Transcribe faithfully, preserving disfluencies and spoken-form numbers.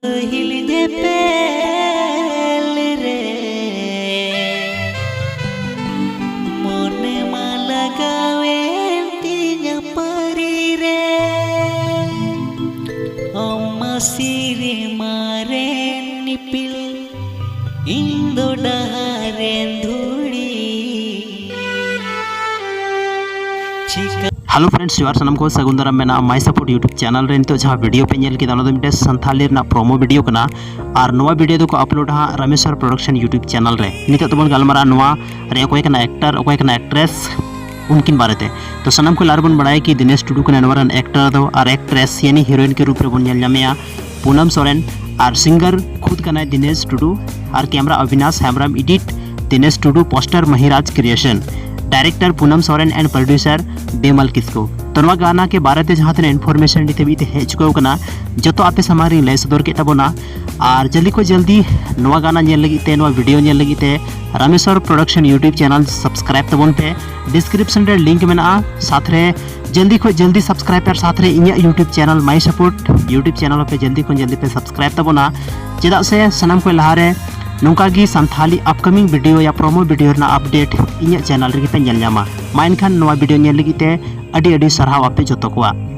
ᱯᱟᱹᱦᱤᱞ ᱧᱮᱯᱮᱞ ᱨᱮ ᱢᱚᱱᱮ ᱢᱟ ᱞᱟᱜᱟᱣᱮᱱ ᱛᱤᱧᱟ ᱯᱟᱹᱨᱤ ᱨᱮ᱾ ᱟᱢ ᱢᱟ ᱥᱮᱨᱢᱟ ᱨᱮᱱ ᱤᱯᱤᱞ, ᱤᱧ ᱫᱚ ᱰᱟᱦᱟᱨ ᱨᱮᱱ ᱫᱷᱩᱲᱤ᱾ ᱪᱤᱠᱟ ᱦᱮᱞᱳ ᱯᱷᱨᱮᱱᱰᱥ, ᱡᱚᱦᱟᱨ ᱥᱟᱱᱟᱢ ᱠᱚ ᱥᱟᱹᱜᱩᱱ ᱫᱟᱨᱟᱢ ᱢᱮᱱᱟᱜᱼᱟ My Support YouTube ᱪᱮᱱᱮᱞ ᱨᱮ᱾ ᱱᱤᱛᱚᱜ ᱡᱟᱦᱟᱸ ᱵᱷᱤᱰᱤᱭᱳ ᱯᱮ ᱧᱮᱞ ᱠᱮᱫᱟ, ᱚᱱᱟ ᱫᱚ ᱢᱤᱫᱴᱮᱱ ᱥᱟᱱᱛᱷᱟᱞᱤ ᱨᱮᱱᱟᱜ ᱯᱨᱳᱢᱳ ᱵᱷᱤᱰᱤᱭᱳ ᱠᱟᱱᱟ᱾ ᱟᱨ ᱱᱚᱣᱟ ᱵᱷᱤᱰᱤᱭᱳ ᱫᱚᱠᱚ ᱟᱯᱞᱳᱰᱟ ᱦᱟᱸᱜ ᱨᱟᱢᱮᱥᱣᱚᱨ ᱯᱨᱚᱰᱟᱠᱥᱚᱱ YouTube ᱪᱮᱱᱮᱞ ᱨᱮ᱾ ᱱᱤᱛᱚᱜ ᱫᱚᱵᱚᱱ ᱜᱟᱞᱢᱟᱨᱟᱜᱼᱟ ᱱᱚᱣᱟ ᱨᱮ ᱚᱠᱚᱭ ᱠᱟᱱᱟ ᱮᱠᱴᱟᱨ, ᱚᱠᱚᱭ ᱠᱟᱱᱟ ᱮᱠᱴᱨᱮᱥ, ᱩᱱᱠᱤᱱ ᱵᱟᱨᱮᱛᱮ᱾ ᱛᱚ ᱥᱟᱱᱟᱢ ᱠᱚ ᱞᱟᱦᱟ ᱨᱮᱵᱚᱱ ᱵᱟᱲᱟᱭᱟ ᱠᱤ ᱫᱤᱱᱮᱥ ᱴᱩᱰᱩ ᱠᱟᱱᱟᱭ ᱱᱚᱣᱟ ᱨᱮᱱ ᱮᱠᱴᱟᱨ ᱫᱚ, ᱟᱨ ᱮᱠᱴᱨᱮᱥ ᱭᱟᱱᱤ ᱦᱤᱨᱳᱭᱤᱱ ᱠᱮ ᱨᱩᱯ ᱨᱮᱵᱚᱱ ᱧᱮᱞ ᱧᱟᱢᱮᱭᱟ ᱯᱩᱱᱟᱢ ᱥᱚᱨᱮᱱ, ᱟᱨ ᱥᱤᱝᱜᱟᱨ ᱠᱷᱩᱫ ᱠᱟᱱᱟᱭ ᱫᱤᱱᱮᱥ ᱴᱩᱰᱩ, ᱟᱨ camera Abinash Hembrom, edit Dinesh Tudu, poster Mahiraj creation, director Punam Soren and producer Bimol Kisku. ᱛᱚ ᱱᱚᱣᱟ ᱜᱟᱱᱟ ᱠᱮ ᱵᱟᱨᱮᱛᱮ ᱡᱟᱦᱟᱸ ᱛᱤᱱᱟᱹᱜ ᱤᱱᱯᱷᱚᱨᱢᱮᱥᱚᱱ ᱱᱤᱛ ᱦᱟᱹᱵᱤᱡ ᱛᱮ ᱦᱮᱡ ᱪᱩᱠᱟᱹᱣ ᱠᱟᱱᱟ, ᱡᱚᱛᱚ ᱟᱯᱮ ᱥᱟᱢᱟᱝ ᱨᱤᱧ ᱞᱟᱹᱭ ᱥᱚᱫᱚᱨ ᱠᱮᱫ ᱛᱟᱵᱚᱱᱟ᱾ ᱟᱨ ᱡᱚᱞᱫᱤ ᱠᱷᱚᱱ ᱡᱚᱞᱫᱤ ᱱᱚᱣᱟ ᱜᱟᱱᱟ ᱧᱮᱞ ᱞᱟᱹᱜᱤᱫ ᱛᱮ, ᱱᱚᱣᱟ ᱵᱷᱤᱰᱤᱭᱳ ᱧᱮᱞ ᱞᱟᱹᱜᱤᱫ ᱛᱮ ᱨᱟᱢᱮᱥᱣᱚᱨ ᱯᱨᱚᱰᱟᱠᱥᱚᱱ YouTube ᱪᱮᱱᱮᱞ ᱥᱟᱵᱥᱠᱨᱟᱭᱤᱵ ᱛᱟᱵᱚᱱ ᱯᱮ᱾ ᱰᱤᱥᱠᱨᱤᱯᱥᱚᱱ ᱨᱮ ᱞᱤᱝᱠ ᱢᱮᱱᱟᱜᱼᱟ, ᱥᱟᱛ ᱨᱮ ᱡᱚᱞᱫᱤ ᱠᱷᱚᱱ ᱡᱚᱞᱫᱤ ᱥᱟᱵᱥᱠᱨᱟᱭᱤᱵ ᱯᱮ, ᱟᱨ ᱥᱟᱛ ᱨᱮ ᱤᱧᱟᱹᱜ YouTube channel My Support YouTube channel ᱦᱚᱸᱯᱮ ᱡᱚᱞᱫᱤ ᱠᱷᱚᱱ ᱡᱚᱞᱫᱤ ᱯᱮ ᱥᱟᱵᱥᱠᱨᱟᱭᱤᱵ ᱛᱟᱵᱚᱱᱟ᱾ ᱪᱮᱫᱟᱜ ᱥᱮ ᱥᱟᱱᱟᱢ ᱠᱷᱚᱱ ᱞᱟᱦᱟᱨᱮ ᱱᱚᱝᱠᱟ ᱜᱮ ᱥᱟᱱᱛᱷᱟᱞᱤ ᱟᱯᱠᱟᱢᱤᱝ ᱵᱷᱤᱰᱤᱭᱳ ᱭᱟ ᱯᱨᱳᱢᱳ ᱵᱷᱤᱰᱤᱭᱳ ᱨᱮᱱᱟᱜ ᱟᱯᱰᱮᱴ ᱤᱧᱟᱹᱜ ᱪᱮᱱᱮᱞ ᱨᱮᱜᱮ ᱯᱮ ᱧᱮᱞ ᱧᱟᱢᱟ᱾ ᱢᱟ ᱮᱱᱠᱷᱟᱱ ᱱᱚᱣᱟ ᱵᱷᱤᱰᱤᱭᱳ ᱧᱮᱞ ᱞᱟᱹᱜᱤᱫ ᱛᱮ ᱟᱹᱰᱤ ᱟᱹᱰᱤ ᱥᱟᱨᱦᱟᱣ ᱟᱯᱮ ᱡᱚᱛᱚ ᱠᱚᱣᱟᱜ᱾